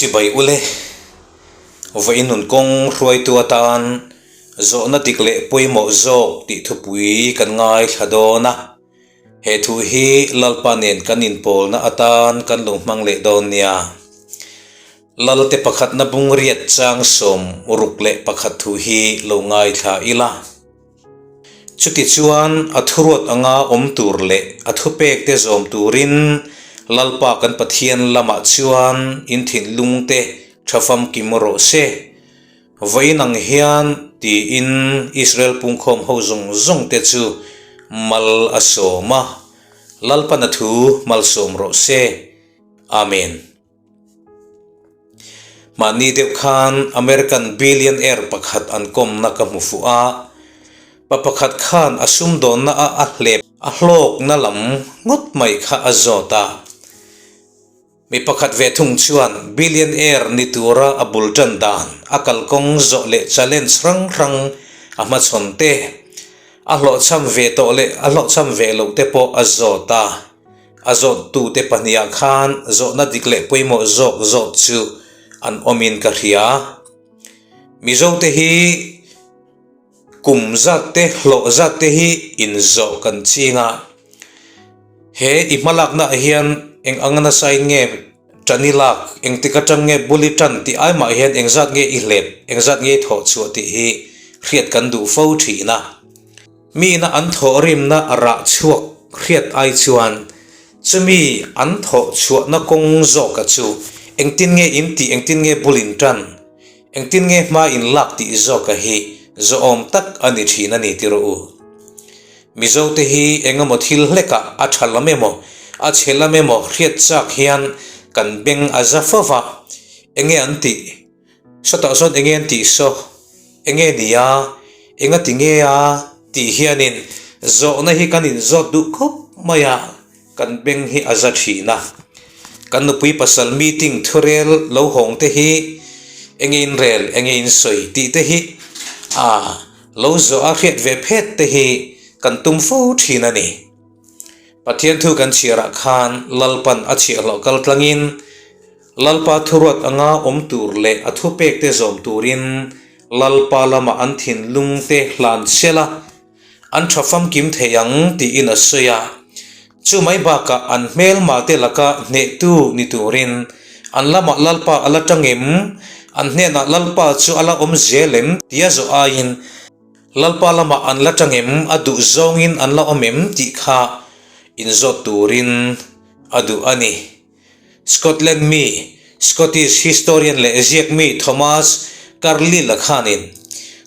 Chibai ule, vawiin nun kawng hruaitu atan zawhna dik leh pawimawh zawk tih thupui kan ngaithla dawn a. He thu hi Lalpa nen kan inpawlna atan kan lo hmang leh dawn nia. Lalte pakhatna bungriat chang 61 thu hi lo ngaithla ila. Chutichuan, a thuruat anga awm tur leh a thupekte zawm turin Lalpa kan Pathian lamah chuan in thinlungte tha famkim rawh se. Vawiin ang hian tiin Israel pungkhawm ho zawng zawngte chu mal a sawm a, Lalpan a thu malsawm rawh se. Amen. Mahni deuh khan American billionaire pakhat an kawmna ka hmu fuh a, pa pakhat khan a sumdawnna a a hlep a hlawkna lam ngawt mai kha a zawt a. Mi pakhat ve thung chuan billionaire ni tura a bul tan dan, a kalkawng zawh leh challenge hrang hrang a hmachhawn te, a hlawhchham ve tawh leh a hlawhchham ve loh te pawh a zawt a. A zawttute pahniha khan zawhna dik leh pawimawh zawk zawt chu an awmin ka hria. Mizote hi kum zat te hlawh zat te hi inzawh kan ching a. He i hmalaknaah hian eng ang nasain nge tan i lak, engtik atang nge bul i tan tih ai mah hian engzat nge i hlep, engzat nge i thawh chhuah tih hi hriat kan duh fo thin a. Miina an thawhrimna a rah chhuak hriat ai chuan chumi an thawh chhuahna kawng zawka chu engtin nge in tih, engtin nge bul in tan, engtin nge hma in lak tih zawka hi zawhawm tak a ni thin a ni ti rawh u. Mizote hi engemaw thil hlekah a tha lam emaw a chhe lam emaw hriat chak hian kan beng a za fo va, enge an tih? Sawtah sawn enge an tih saw? Enge ni a? Enga ti nge a? Tih hianin zawhna hi kan inzawt duh khawp mai a, kan beng hi a za thin a. Kan nupui pasal meeting thurel lo hawng te hi enge inrel, enge insawi tih te hi a lo zawh a hriat ve phet te hi kan tum fo thin a ni. Pathian thu kan chhiarah khan Lalpan a chhiahhlawh kal tlangin, Lalpa thuruat anga awm tur leh a thupekte zawm turin Lalpa lama an thinlungte hlan sel a, an tha famkim thei ang tiin a sawi a. Chu mai bakah an hmelmate laka hnehtu ni turin an lamah Lalpa a la tang em? An hnenah Lalpa chu a la awm zel em? tia zawh aiin Lalpa lamah an la tang em? A duh zawngin an la awm em? tih kha inzawt turin a duh a ni. Scotland mi, Scottish historian leh ziak mi Thomas Carlyle-a khanin,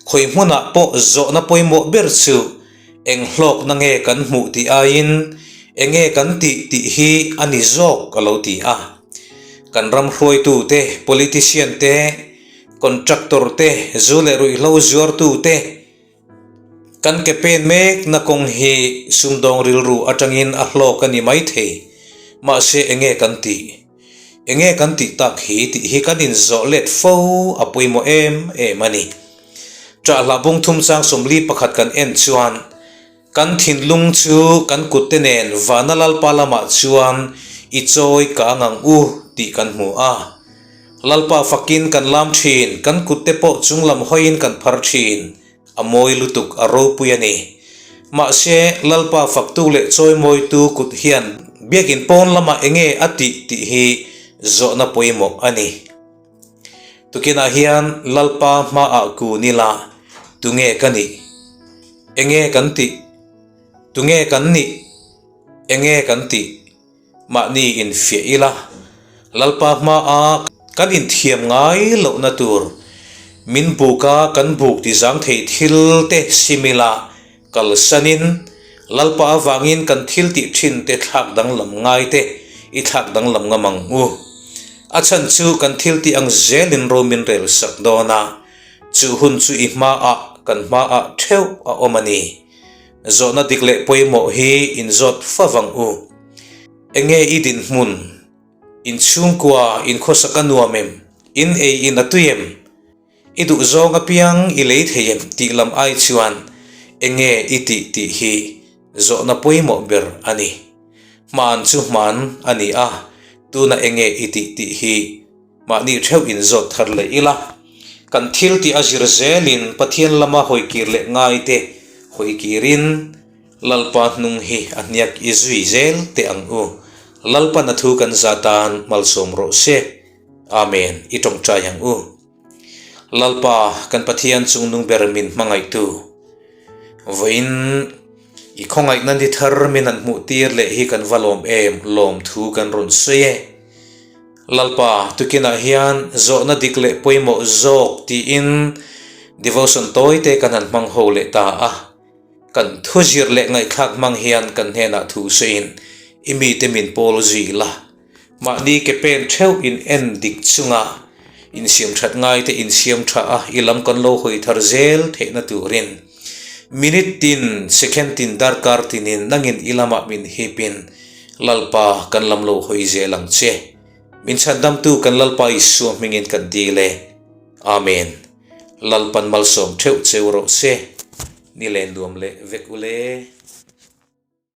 Khawi hmunah pawh zawhna pawimawh ber chu eng hlawkna nge kan hmuh tih aiin enge kan tih tih hi a ni zawk a lo ti a. Kan ram hruaitute, politician te, contractor te, zu leh ruihhlo zuartute, Kan ke pen mekna kawng hi sumdawng rilru atangin a hlawk a ni maithei, mahse enge kan tih? Enge kan tih tak hi tih hi kan inzawh let fo a pawimawh em em a ni. Ṭahhlah bung thum chang 41 kan en chuan kan thinlung chu kan kutte nen vana Lalpa lamah chuan i chawi kang ang u tih kan hmu a. Lalpa fakin kan lam thin, kan kutte pawh chunglam hawiin kan phar thin. A mawi lutuk, a ropui a ni. Mahse, Lalpa faktu leh chawimawitu kut hian biakin pawn lamah enge a tih tih hi zawhna pawimawh a ni. Tukinah hian Lalpa hmaah kun ila, tunge ka nih? Enge kan tih? Tunge kan nih? Enge kan tih? Mahni infiah ila, Lalpa hmaa kan inthiam ngai lohna tur min buka kan buk tizang thei thil te sim ila, kalsanin Lalpa avangin kan thil tih thin te thlak danglam ngai te i thlak danglam ngam ang u. A chhan chu kan thil tih ang zelin ro min rel sak dawn a, chu hun chu i hmaah kan hmaah theuh a awm a ni. Zawhna dik leh pawimawh hi inzawt fa vang u. Enge i dinhmun? In chhungkua in khawsak a nuam em? In ei in a tui em? I duh zawng apiang i lei thei em tih lam ai chuan enge i tih tih hi zawhna pawimawh ber a ni. Hman chu hman a ni a, tuna enge i tih tih hi. Mahni theuh inzawt thar leh ila, kan thil tih a zir zelin Pathian lama hawikir leh ngaite hawikirin Lalpa hnung hi a hniak i zui zel teh ang u. Lalpan a thu kan za tan malsawm rawh se. Amen. I tawngtai ang u. Lalpa, kan Pathian chungnung ber min hmangaihtu. Vawiin i khawngaihna ni thar min han hmuh tir leh hi kan va lawm em, lawm thu kan rawn sawi e. Lalpa, tukinah hian zawhna dik leh pawimawh zawk tiin devotion tawi te kan han hmang ho leh ta a. Kan thu zir leh ngaihthlak hmang hian kan hnenah thu sawiin i mite min pawl zui la. Mahni ke pen theuh in en dik chunga insiam that ngai te insiam tha a, i lam kan lo hawi thar zel theihna turin minute tin, second tin, darkar tinin nangin i lamah min hipin Lalpa kan lam lo hawi zel ang che. Min chhandamtu kan Lalpa Isua hmingin kan dil e. Amen. Lalpan malsawm theuh cheu rawh se. Ni len nuam leh vek ule.